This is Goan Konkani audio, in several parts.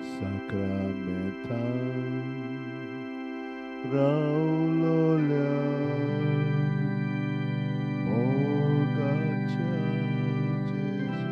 साक्रामेंतान रावलोल्या मोगाच्या जेजू.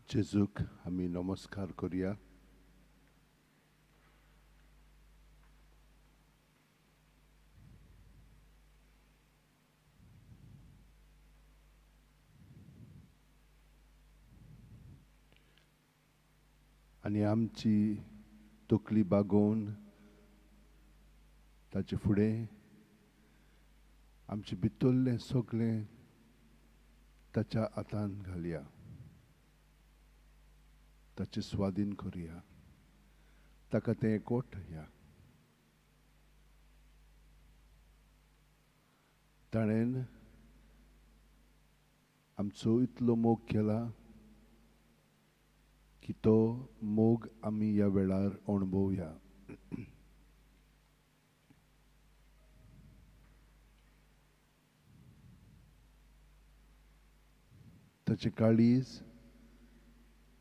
जेजूक आमी नमस्कार करुया. आनी आमची तकली बागोवन ताचे फुडें आमचें भितरलें सगळें ताच्या हातान घालया, ताचे स्वाधीन करुया, ताका तें एकवटया. ताणें आमचो इतलो मोग केला की तो मोग आमी ह्या वेळार अणभवया. ताचें काळीज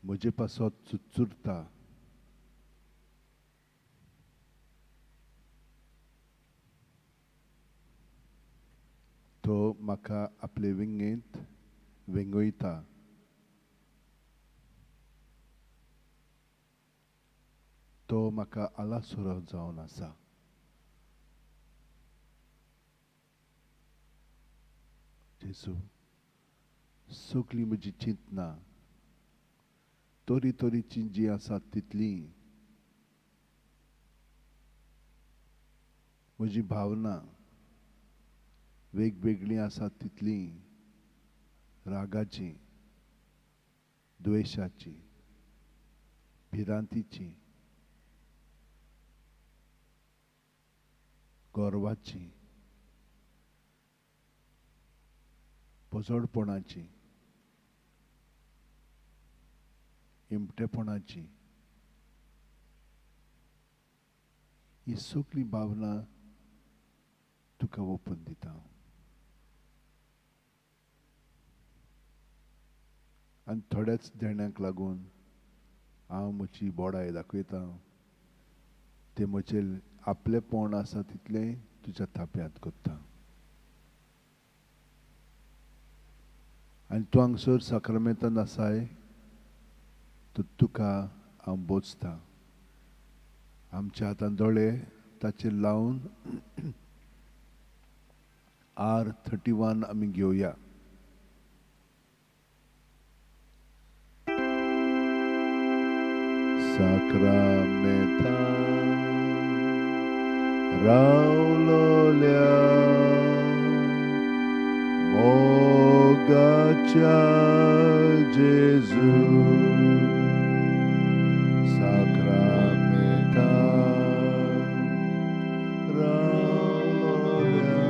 म्हजे पासत चुरचुरता. तो म्हाका आपले विंगेंत वेंगयता. तो म्हाका आलासुरो जावन आसा. जेजू, सगळीं म्हजी चिंतना तरी तरीची जी आसात तितली म्हजी भावना वेगवेगळी आसात तितली रागाची, द्वेशाची, भिरांतीची, गर्वाची, पजोडपणाची, इमटेपणाची, ही सगळी भावना तुका ओपून दिता. आनी थोड्याच देण्याक लागून हांव म्हजी बोडाय दाखयता, ते म्हजे आपलेपण आसा तितलें तुज्या ताब्यांत करता. आनी तूं हांगसर साक्रामेंतान आसाय तर तुका हांव बोजता. आमच्या हातान दोळे ताचेर लावन R31 आमी घेवया. साक्रामेंतान रावलोल्या मोगाच्या जेजू, साक्रामेंतान रावलोल्या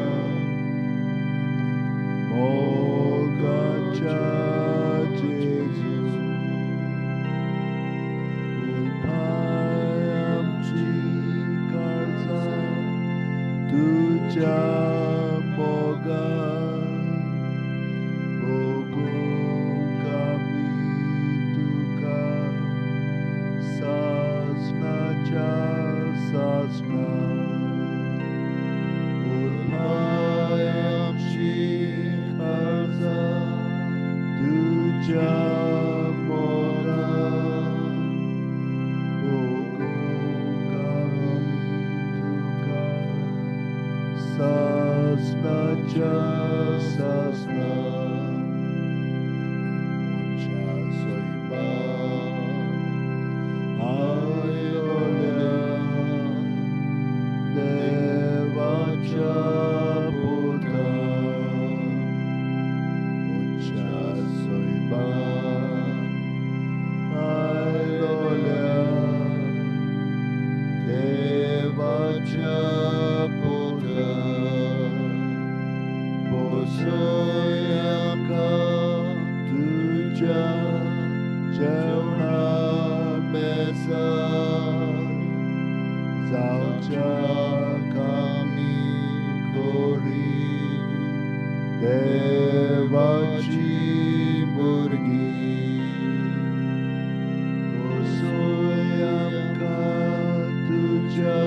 मोगाच्या जेजू, उलपाय आमची काळजां तुज्या सासनाच्या सासना म्हज्या सैमान आयलोल्या देवाच्या पुता म्हज्या सैमान आयलोल्या देवाच्या पुता बसय आमकां तुज्या जेवणा मेजार जावच्याक आमी खरी देवाची भुरगीं बसय आमकां तुज्या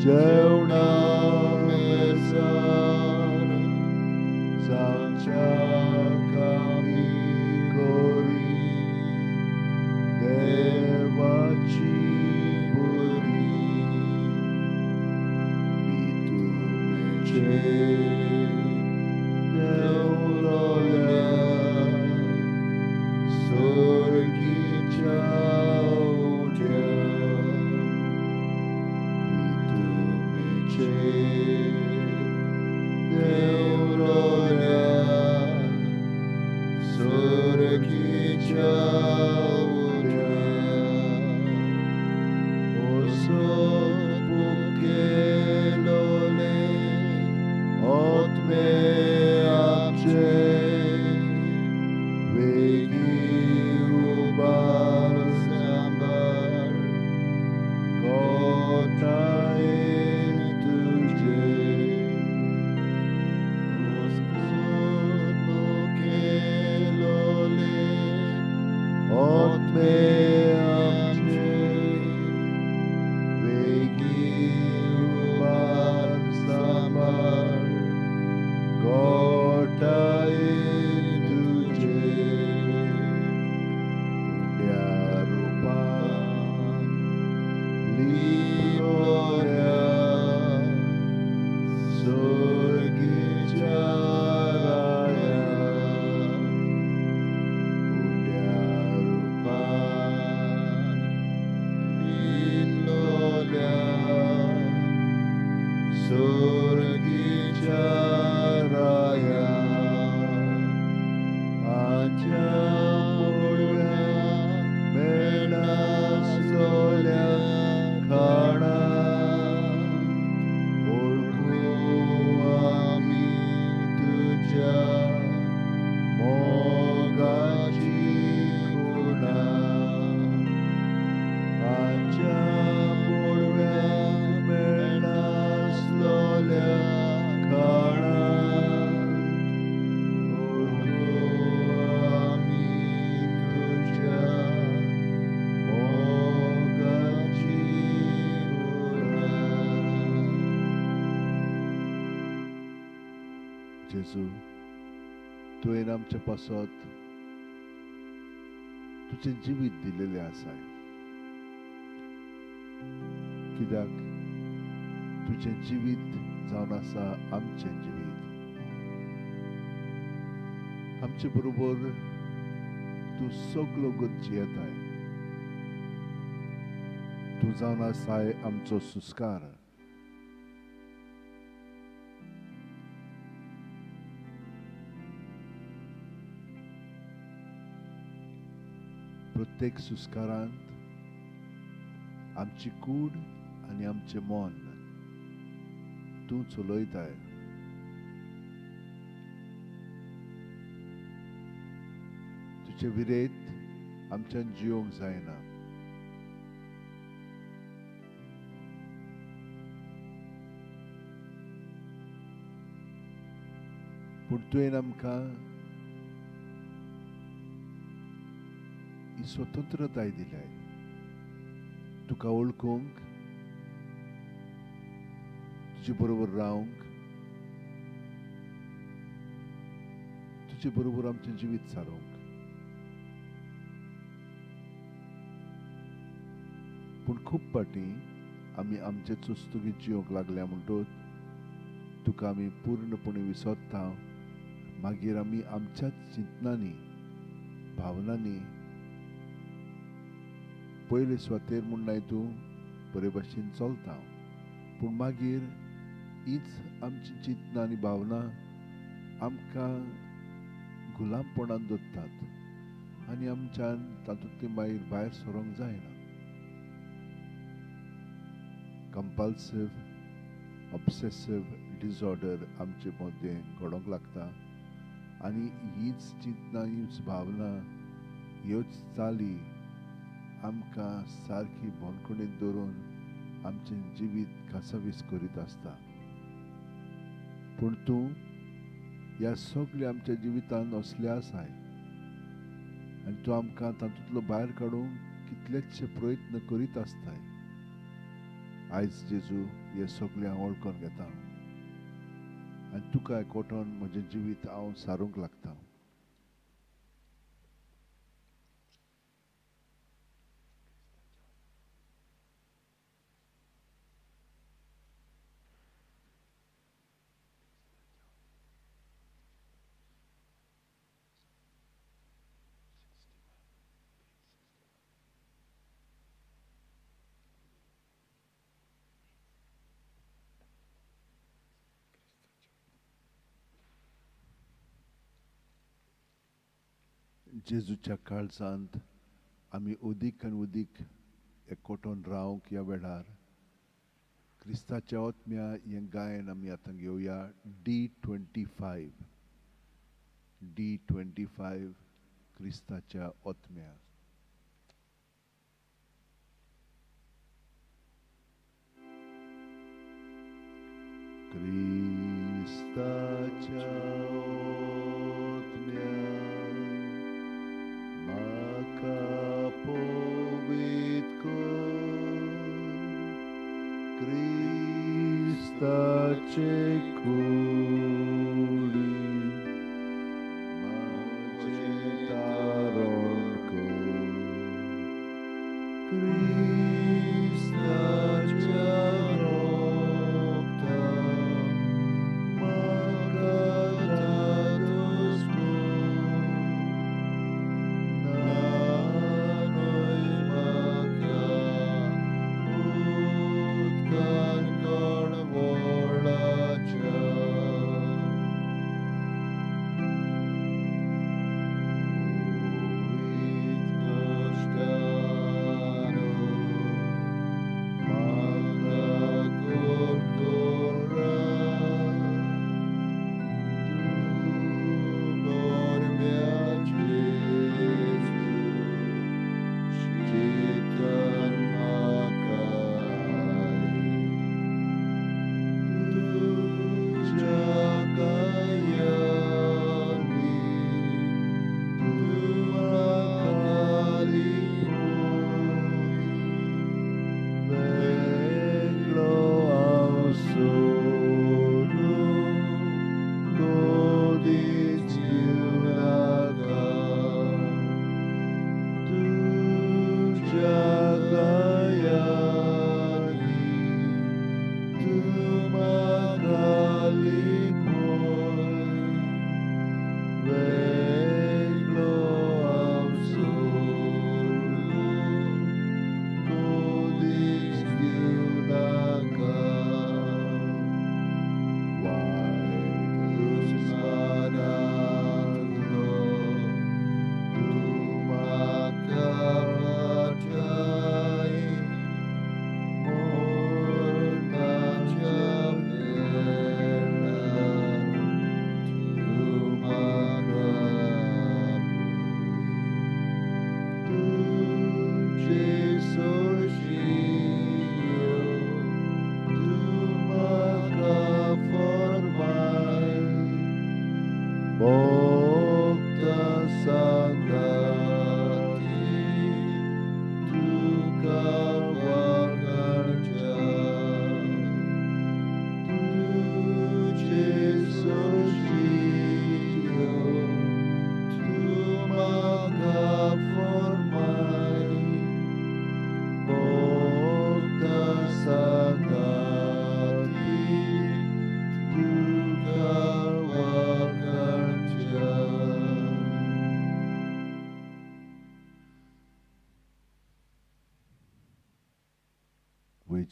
जेवणा मेजार जावच्याक आमी खरी देवाची भुरगीं प्रितुमेचेर देंवलोल्या सर्गीच्या उड्या प्रितुमेचेर देंवलोल्या सर्गीच्या उड्या ओसो पुकेलोले आत्मे आमचे वेगीं उबार सांबार गोतायेन तुजे ओसो पुकेलोले आत्मे आमचे वेगीं उबार सांबार गोतायेन तुजे उड्या रुपान लिपलोल्या सर्गीच्या राया उड्या रुपान लिपलोल्या सर्गीच्या राया आमच्या मुळ्या मेळनासलोल्या खाणा वळखूं आमी तुज्या मोगाची खुणा आमच्या मुळ्या मेळनासलोल्या खाणा वळखूं आमी तुज्या मोगाची खुणा. जेजू, तुवें आमचे पासत तुजें जिवीत दिलेलें आसा. कित्याक तुजें जिवीत जावन आसा आमचें जिवीत. आमचे बरोबर तूं सगलो गत जियेताय. तूं जावन आसाय आमचो सुस्कार. प्रत्येक सुस्कारांत आमची कूड आनी आमचें मन तूं चलयताय. तुजे विरेत आमच्यान जियोंक जायना. पूण तुवें आमकां ही स्वतंत्रताय दिल्याय तुका वळखूंक, तुजे बरोबर रावंक, तुजे बरोबर आमचें जिवीत सारोवंक. पूण खूब फावटी आमी आमचे चुस्तुगीत जियोंक लागल्या म्हणटूच तुका आमी पूर्णपणे विसरता. मागीर आमी आमच्याच चिंतनांनी भावनांनी पयले सुवातेर म्हूण तूं बरे भाशेन चलता, पूण मागीर हीच आमची चिंतनां आनी भावना आमकां गुलामपणान दवरतात आनी आमच्यान तातूंतली मागीर भायर सरोंक जायना. कंपल्सिव ऑब्सेसिव डिसऑर्डर आमचे मदें घडोवंक लागता आनी हीच चिंतनां हीच भावना ह्योच चाली आमकां सारकी बंदखणींत दवरून आमचें जिवीत कासावीस करीत आसता. पूण तूं ह्या सगल्या आमच्या जिवितांत असले आसाय आनी तूं आमकां तातूंतलो भायर काडूंक कितलेचशे प्रयत्न करीत आसताय. आयज जेजू हे सगळें हांव वळखून घेता आनी तुका एकवटून म्हजें जिवीत हांव सारूंक लागता. जेजूच्या काळजांत आमी अदीक आनी अदीक एकवटून रावंक ह्या वेळार क्रिस्ताच्या ओतम्या हें गायन आमी आतां घेवया. D25 D25 क्रिस्ताच्या ओतम्या. क्रिस्ताच्या ओतम्या म्हाका पवित्र कर, क्रिस्ताचे कुडी म्हजें तारण कर, क्रिस्ताच्या रक्तान म्हाका धादोस कर, नानय म्हाका उदकान कणवळाच्या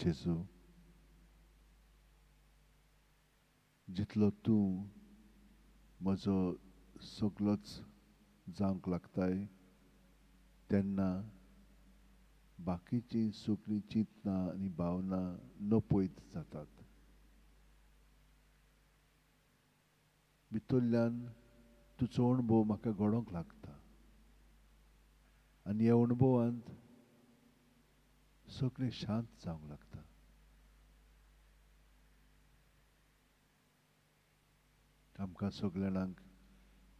जेजू, जितलो तूं म्हजो सगलोच जावंक लागताय तेन्ना बाकीचीं सगळीं चिंतनां आनी भावना नपयत जातात. भितरल्यान तुजो अणभव म्हाका घडोवंक लागता आनी ह्या अणभवांत सगळें शांत जावंक लागता. आमकां सगळ्यांक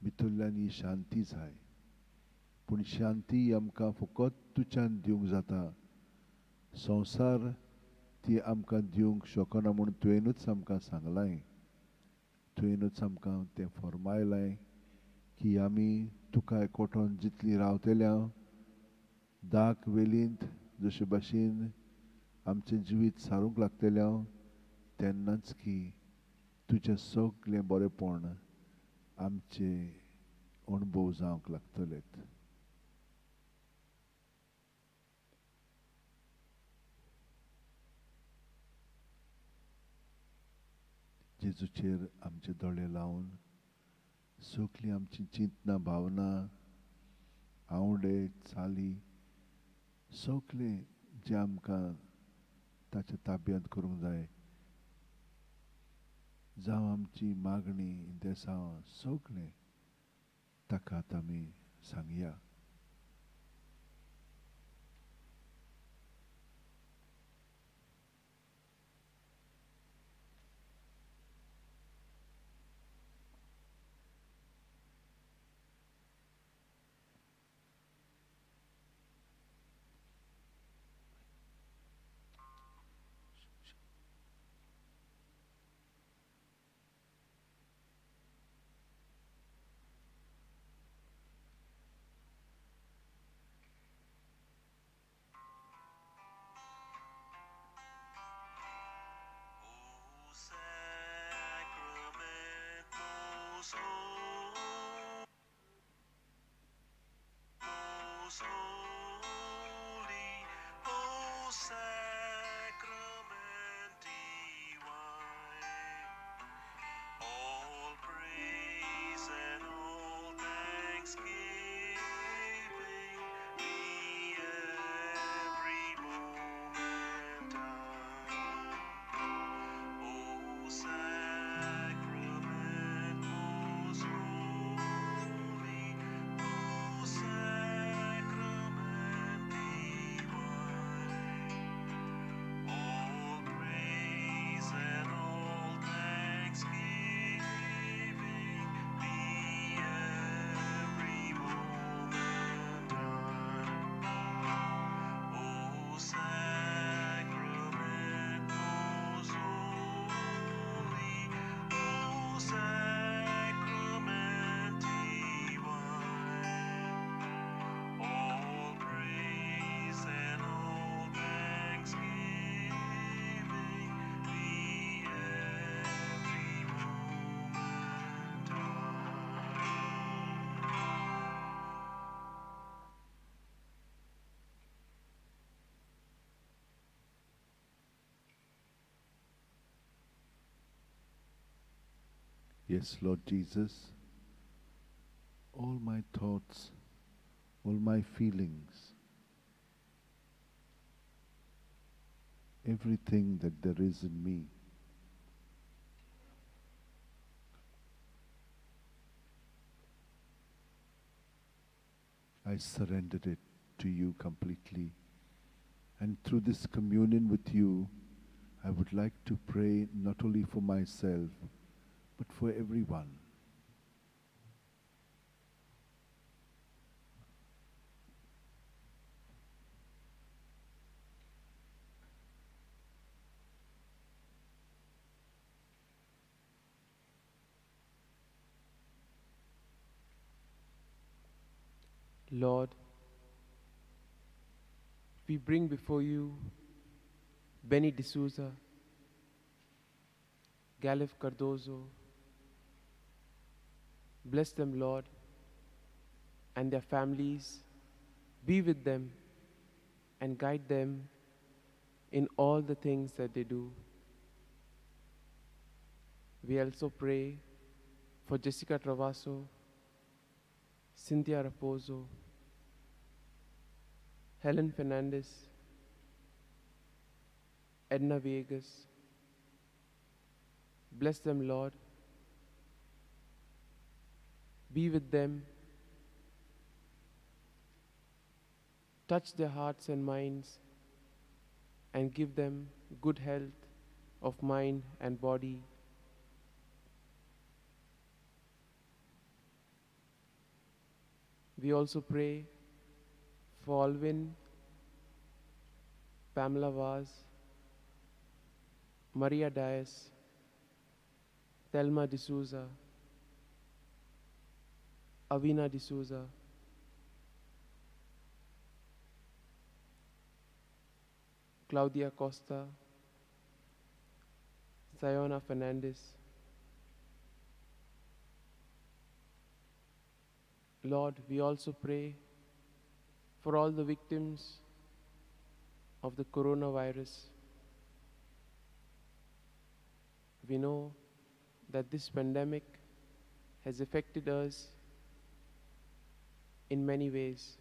भितरल्यान ही शांती जाय, पूण शांती आमकां फकत तुज्यान दिवंक जाता. संवसार ती आमकां दिवंक शकना म्हूण तुवेंनूच आमकां सांगलां, तुवेंनूच आमकां तें फर्मायलां की आमी तुका एकवटोन जितली रावतल्या दाक वेलींत जशे भाशेन आमचें जिवीत सारूंक लागतलें तेन्नाच की तुजें सगळें बरेंपण आमचे अणभव जावंक लागतलेत. जेजूचेर आमचे दोळे लावन सगळीं आमची चिंतनां, भावना, आवडे, चाली सगळें जें आमकां ताच्या ताब्यांत करूंक जाय, जावं आमची मागणी, इंतेसांव सगळें ताका आतां आमी सांगया. Most holy, O sacrament divine, all praise and all thanksgiving be every moment thine. O sacrament most holy, O sacrament divine, all praise and all thanksgiving be every moment thine. O sacrament most holy, O sacrament divine, all praise and all thanksgiving be every moment thine. Yes, Lord Jesus, all my thoughts, all my feelings, everything that there is in me, I surrendered it to you completely. And through this communion with you, I would like to pray not only for myself, but for everyone. Lord, we bring before you Benny D'Souza, Galif Cardozo. Bless them, Lord, and their families. Be with them and guide them in all the things that they do. We also pray for Jessica Travasso, Cynthia Raposo, Helen Fernandez, Edna Viegas. Bless them, Lord. Be with them. Touch their hearts and minds and give them good health of mind and body. We also pray for Alvin, Pamela Vaz, Maria Dias, Thelma D'Souza, Avina D'Souza, Claudia Costa, Sayona Fernandez. Lord, we also pray for all the victims of the coronavirus. We know that this pandemic has affected us in many ways,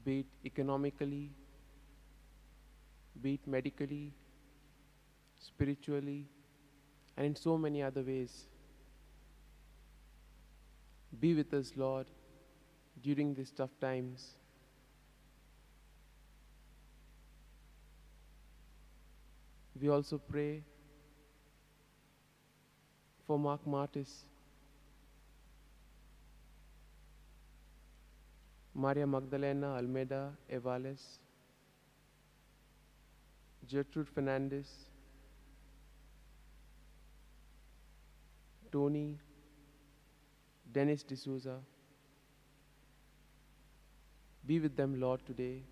be it economically, be it medically, spiritually, and in so many other ways. Be with us, Lord, during these tough times. We also pray for Mark Martis, Maria Magdalena Almeida Evales, Gertrude Fernandez, Tony, Dennis D'Souza. Be with them, Lord, today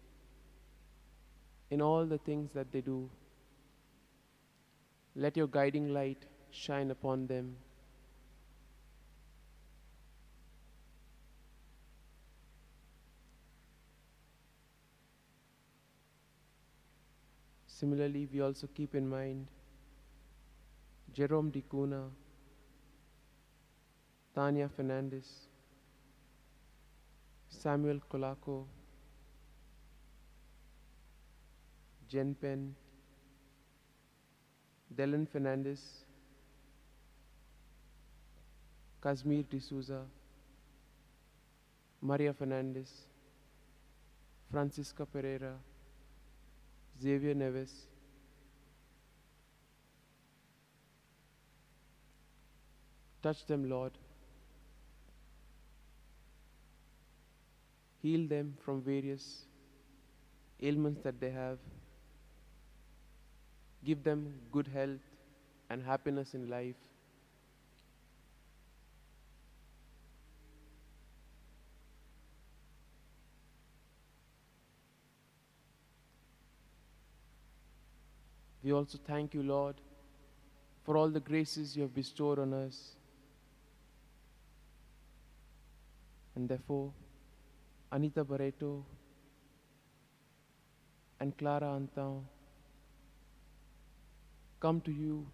in all the things that they do. Let your guiding light shine upon them. Similarly, we also keep in mind Jerome D'Cunha, Tanya Fernandez, Samuel Colaco, Jen Penn, Dylan Fernandez, Kazmir D'Souza, Maria Fernandez, Francisca Pereira, Xavier Neves. Touch them, Lord. Heal them from various ailments that they have. Give them good health and happiness in life. We also thank you, Lord, for all the graces you have bestowed on us. And therefore, Anita Barreto and Clara Antão come to you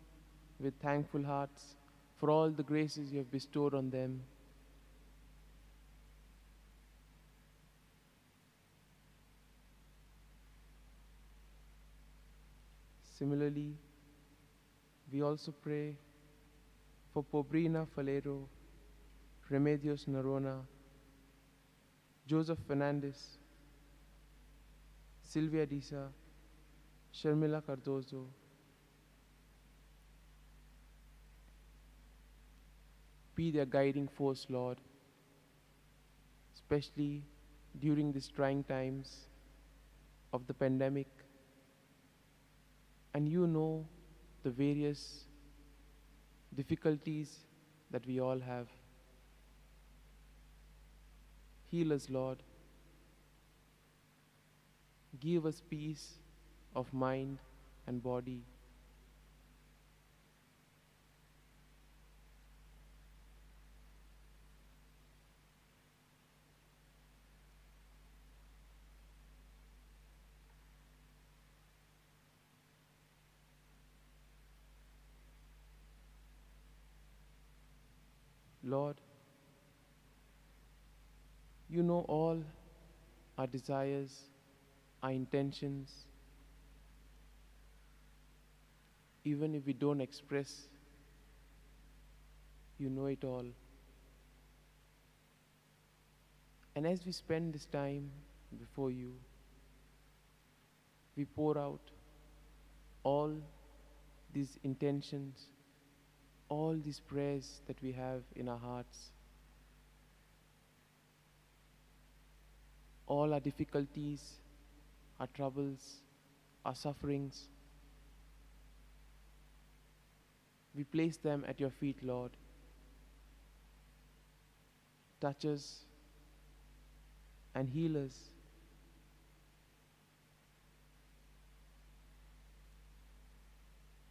with thankful hearts for all the graces you have bestowed on them. Similarly, we also pray for Pobrina Falero, Remedios Narona, Joseph Fernandez, Sylvia Disa, Sharmila Cardozo. Be their guiding force, Lord, especially during these trying times of the pandemic. And you know the various difficulties that we all have. Heal us, Lord. Give us peace of mind and body. Lord, you know all our desires, our intentions. Even if we don't express, you know it all. And as we spend this time before you, we pour out all these intentions, all these prayers that we have in our hearts, all our difficulties, our troubles, our sufferings. We place them at your feet, Lord. Touch us and heal us.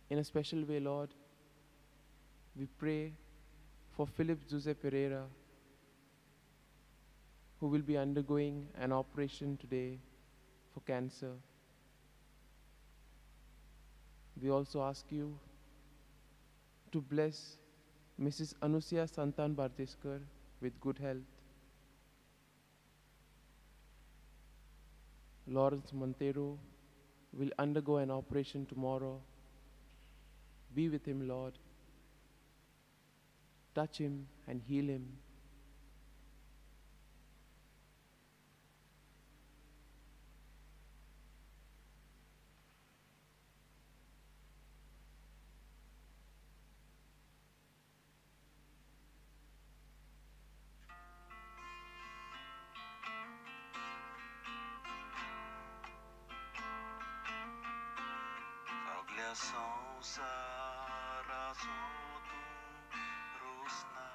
In a special way, Lord, we pray for Philip Jose Pereira, who will be undergoing an operation today for cancer. We also ask you to bless Mrs. Anusia Santan Bardeskar with good health. Lawrence Montero will undergo an operation tomorrow. Be with him, Lord. Touch him and heal him. सगल्या संवसाराचो तूं रोसना,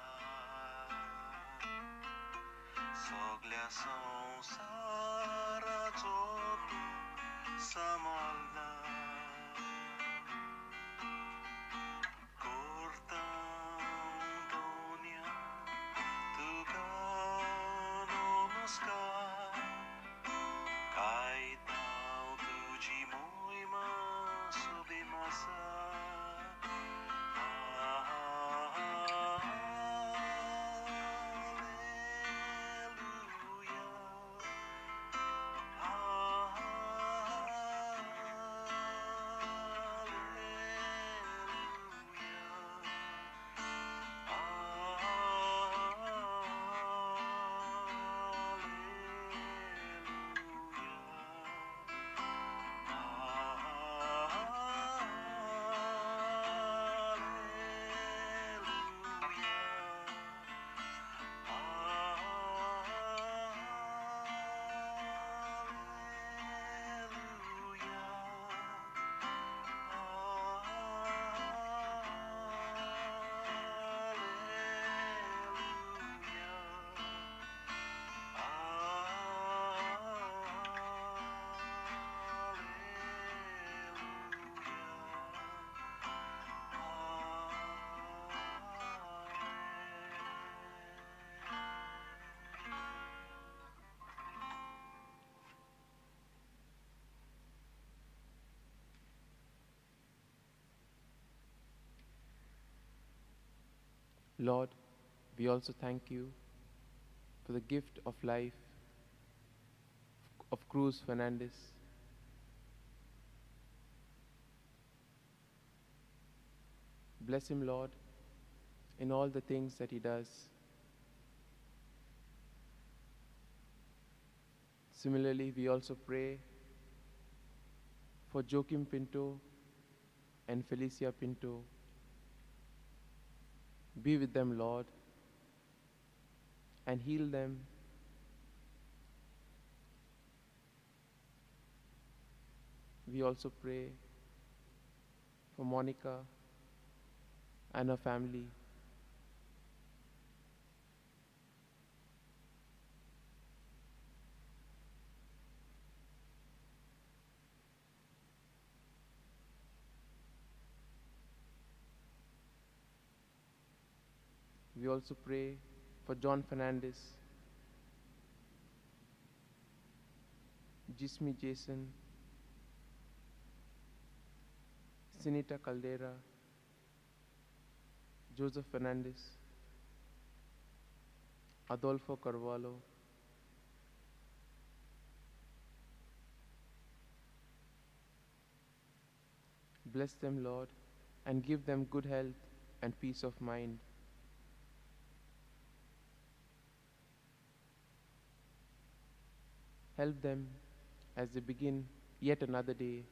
सगल्या संवसाराचो तूं सांबाळना, करता दोन्या तुका नमस्कार, गायता तुजी मोहिमा सोबीमासा. Hallelujah. Lord, we also thank you for the gift of life of Cruz Fernandez. Bless him, Lord, in all the things that he does. Similarly, we also pray for Joachim Pinto and Felicia Pinto. Be with them, Lord, and heal them. We also pray for Monica and her family. We also pray for John Fernandez, Jismi Jason, Sinita Caldera, Joseph Fernandez. Adolfo Carvalho, Bless them, Lord, and give them good health and peace of mind. Help them as they begin yet another day,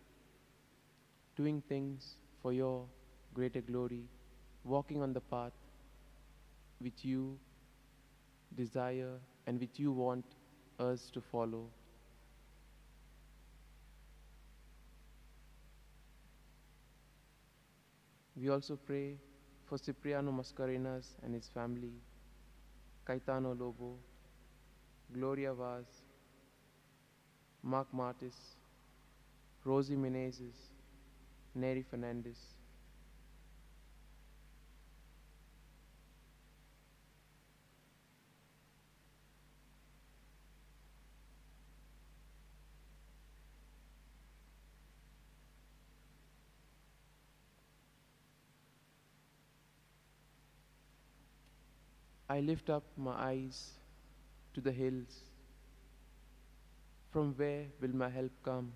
doing things for your greater glory, walking on the path which you desire and which you want us to follow. We also pray for Cipriano Mascarenas and his family, Caetano Lobo, Gloria Vaz, Mark Martis, Rosie Menezes, Neri Fernandez. I lift up my eyes to the hills. From where will my help come?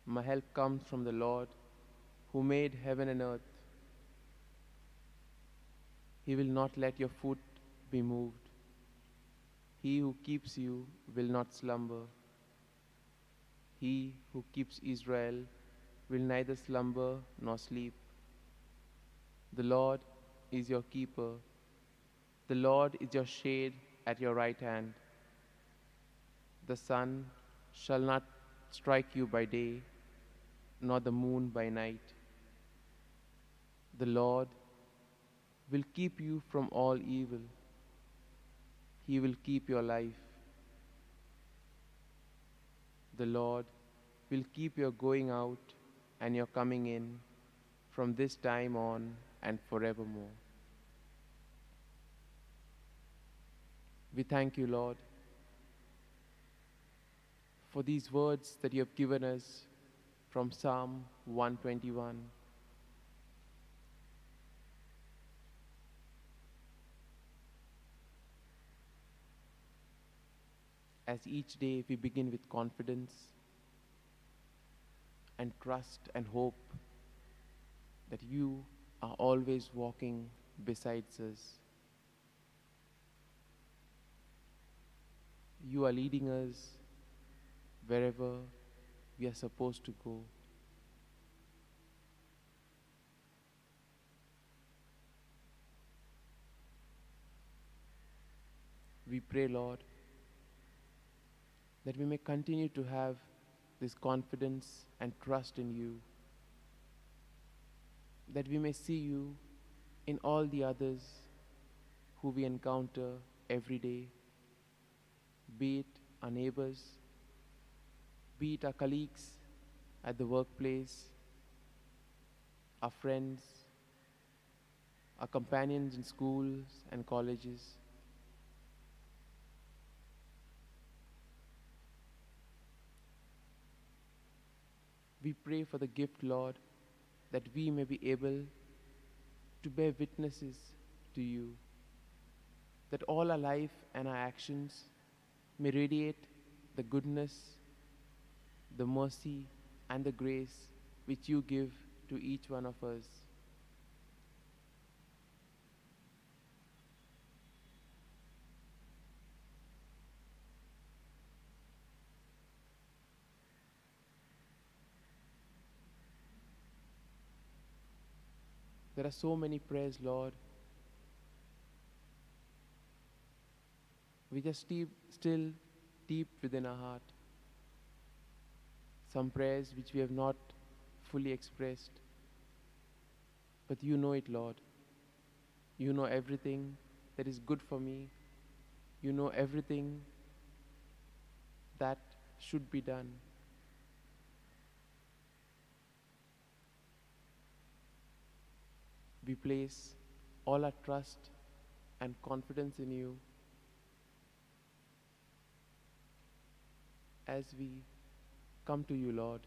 My help comes from the Lord, who made heaven and earth. He will not let your foot be moved. He who keeps you will not slumber. He who keeps Israel will neither slumber nor sleep. The Lord is your keeper. The Lord is your shade at your right hand. The sun shall not strike you by day, nor the moon by night. The Lord will keep you from all evil. He will keep your life. The Lord will keep your going out and your coming in from this time on and forevermore. We thank you, Lord, for these words that you have given us from Psalm 121. As each day we begin with confidence and trust and hope that you are always walking beside us. You are leading us wherever we are supposed to go. We pray, Lord, that we may continue to have this confidence and trust in you, that we may see you in all the others who we encounter every day, be it our neighbors, be it our colleagues at the workplace, our friends, our companions in schools and colleges. We pray for the gift, Lord, that we may be able to bear witnesses to you, that all our life and our actions may radiate the goodness, the mercy, and the grace which you give to each one of us. There are so many prayers, Lord, which are still deep within our heart. Some prayers which we have not fully expressed. But you know it, Lord. You know everything that is good for me. You know everything that should be done. We place all our trust and confidence in you as we come to you, Lord,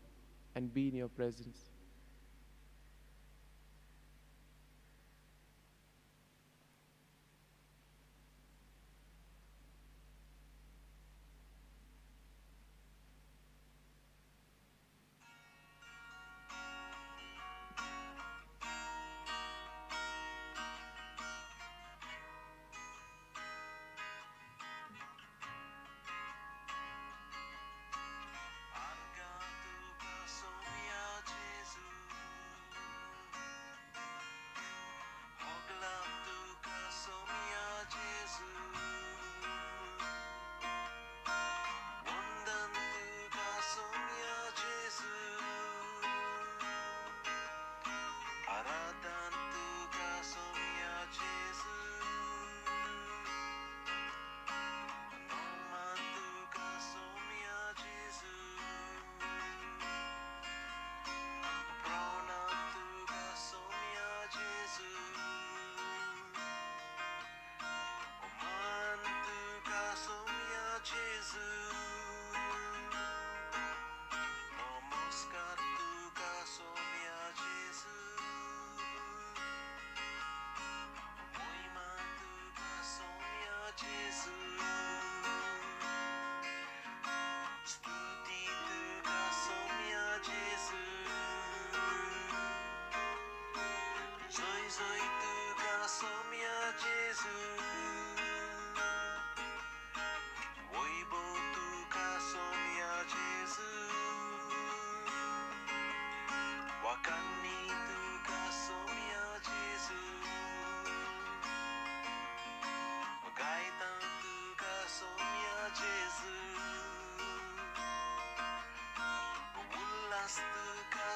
and be in your presence.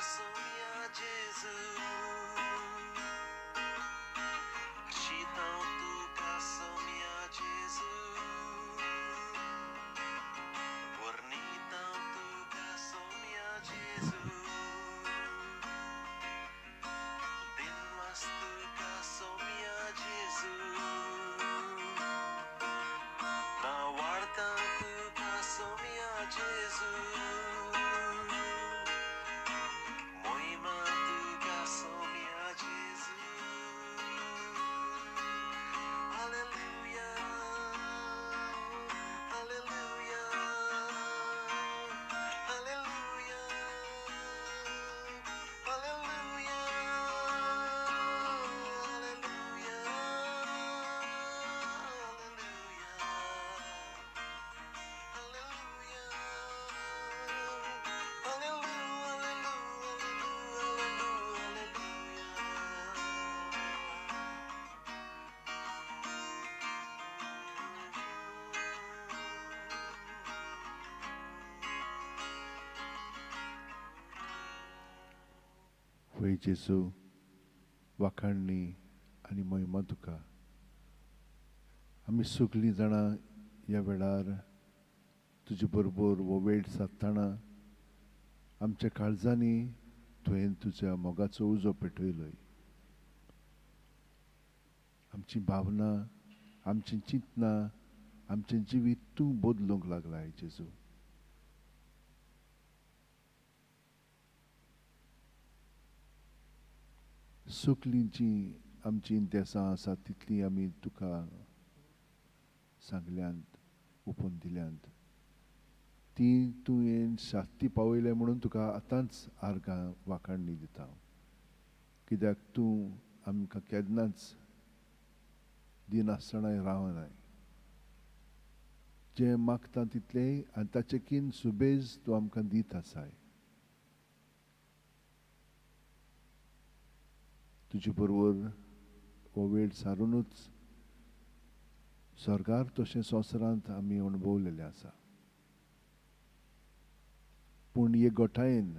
Saumya जेजू, शितांव तुका सोम्या जेजू, वर्णितांव तुका सोम्या जेजू, दिनवास तुका सोम्या जेजू, नावाडता तुका सोम्या जेजू, मोहिमा तुका सोम्या जेजू. Hallelujah, hallelujah, hallelujah, hallelujah, hallelujah, hallelujah, hallelujah, hallelujah. वय जेजू, वाखाणणी आनी महिमा तुका. आमी सगळीं जाणां ह्या वेळार तुजे बरोबर हो वेळ सादतना आमच्या काळजांनी तुवें तुज्या मोगाचो उजो पेटयलोय. आमची भावना, आमचीं चिंतनां, आमचें जिवीत तूं बदलूंक लागलाय जेजू. सगळीं जीं आमचीं देसां आसा तितलीं आमी तुका सांगल्यांत, ओपून दिल्यांत. ती तुवें शास्ती पावयल्या म्हणून तुका आतांच आर्गां वाखाणणी दिता. कित्याक तूं आमकां केन्नाच दिनासतना रावनाय. जें मागता तितलें आनी ताचे कीन सुबेज तूं आमकां दीत आसाय. तुजे बरोबर हो वेळ सारुनूच स्वर्गार तशें संवसारांत आमी अणभवलेलें आसा. पूण हे गोठायेन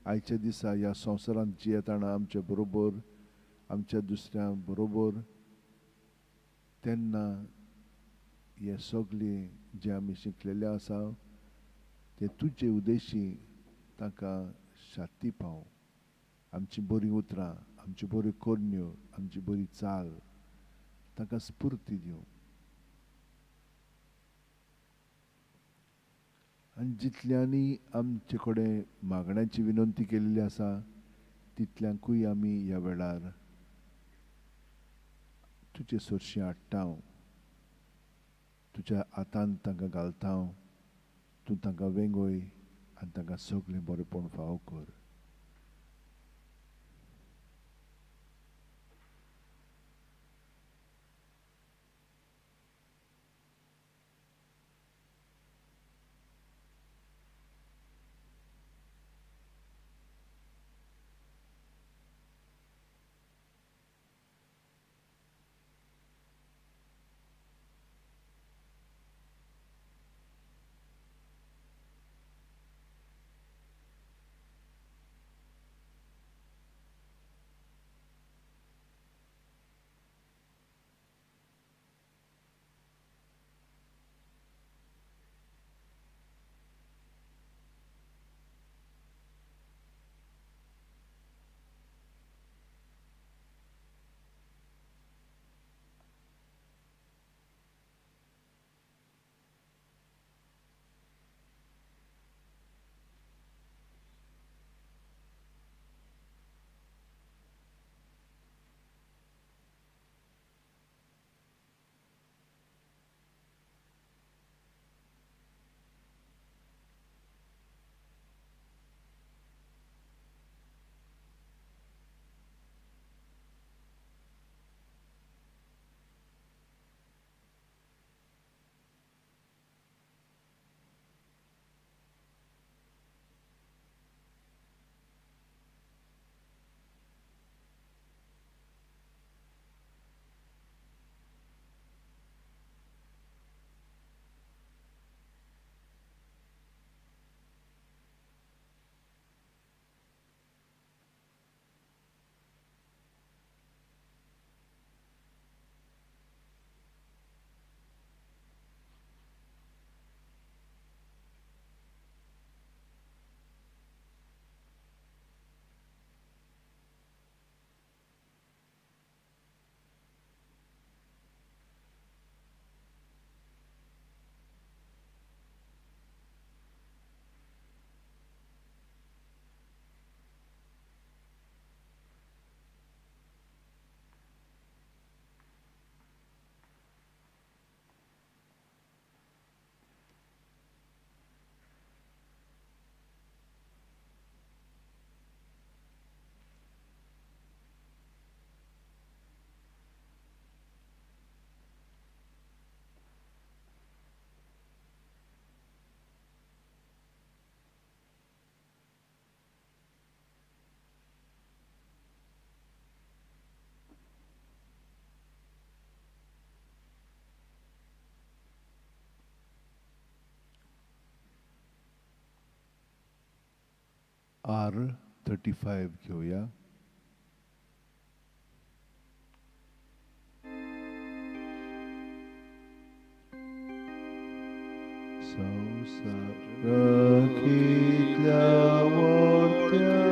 आयच्या दिसा ह्या संवसारांत जियेतना आमच्या बरोबर, आमच्या दुसऱ्या बरोबर, तेन्ना हे सगळें जें आमी शिकलेलें आसा तें तुजे उद्देशी तांकां शांती पावूं. आमची बरीं उतरां, आमची बऱ्यो करण्यो, आमची बरी चाल तांकां स्फूर्ती दिवं. आनी जितल्यांनी आमचे कडेन मागण्याची विनंती केल्ली आसा तितल्यांकूय आमी ह्या वेळार तुजे सरशी हाडटा, तुज्या हातान तांकां घालता. तूं तांकां वेंगय आनी तांकां सगळें बरेंपण फावो कर. R35 घेवया. संवसारांतल्या वरत्या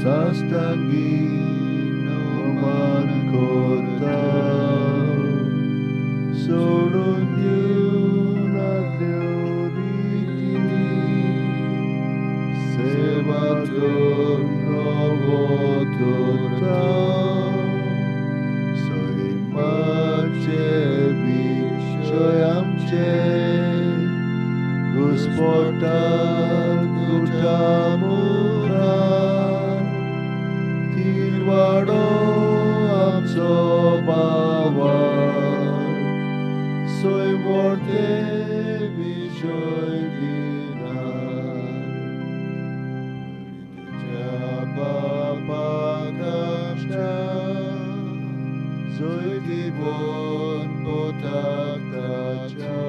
साश्टांगी नमन करता, सोडून दिवन आदल्यो रिती, सेवा कर नवो धरता, सैमाचे विशय आमचे घुस्पटात गुटा मुखार, थिरवाडो आमचो बावार, सैमवरते विशय दिनार, तुज्या बापाक आमच्या जैतिवंत पोताक ताच्या,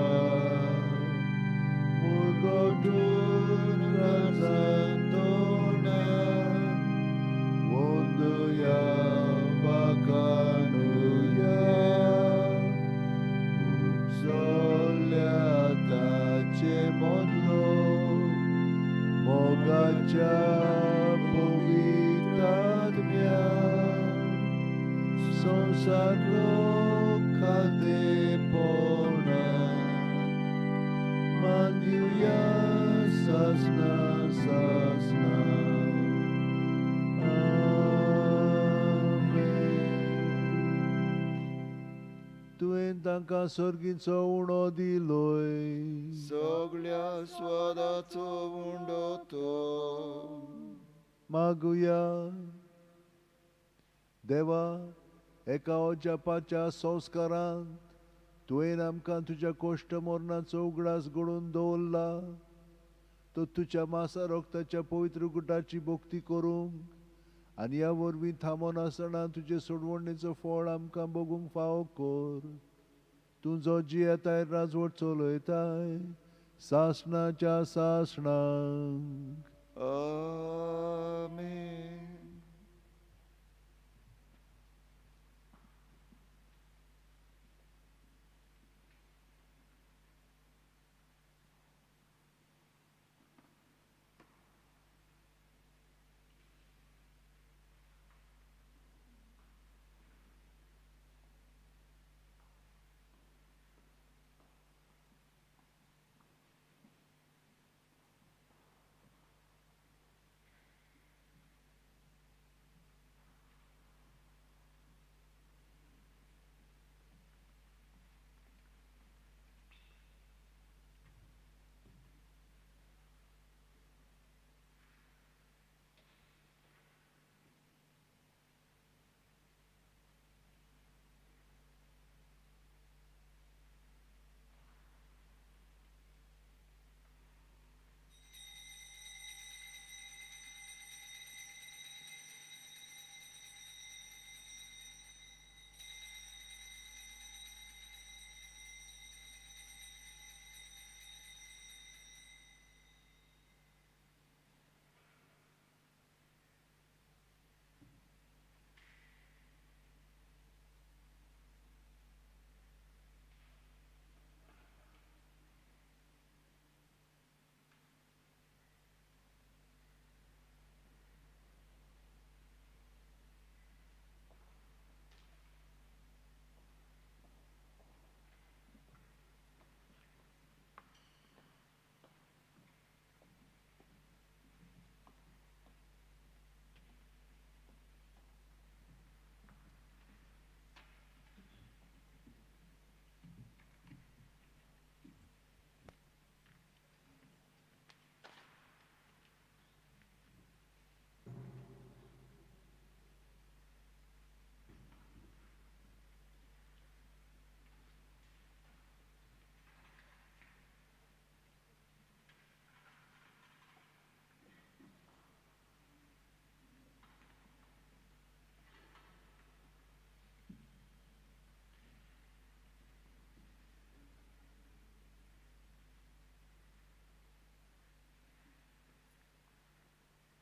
मुरगटून राजान तोंडान वंदया वाखाणुया, उपसल्या ताचे मदलो मोगाच्या पवित्र आत्म्या, संवसारलो खातेपणा मान दिवया सासना सासना. आमेन. तुवें तांकां सर्गीचो उणो दिलोय, सगळ्या स्वादाचो उंडो तो. मागुया. देवा, एका अजापाच्या संस्कारांत तुवें आमकां तुज्या कोश्ट मरणाचो उगडास घडोवन दवरला, तो तुज्या मासा रक्ताच्या पवित्र गुटाची भक्ती करूंक आनी ह्या वरवीं थांबोनासतना तुजे सोडवणेचो फळ आमकां भोगूंक फावो कर. तूं जो जियेताय राजवट चलयताय सासणाच्या सासणाक.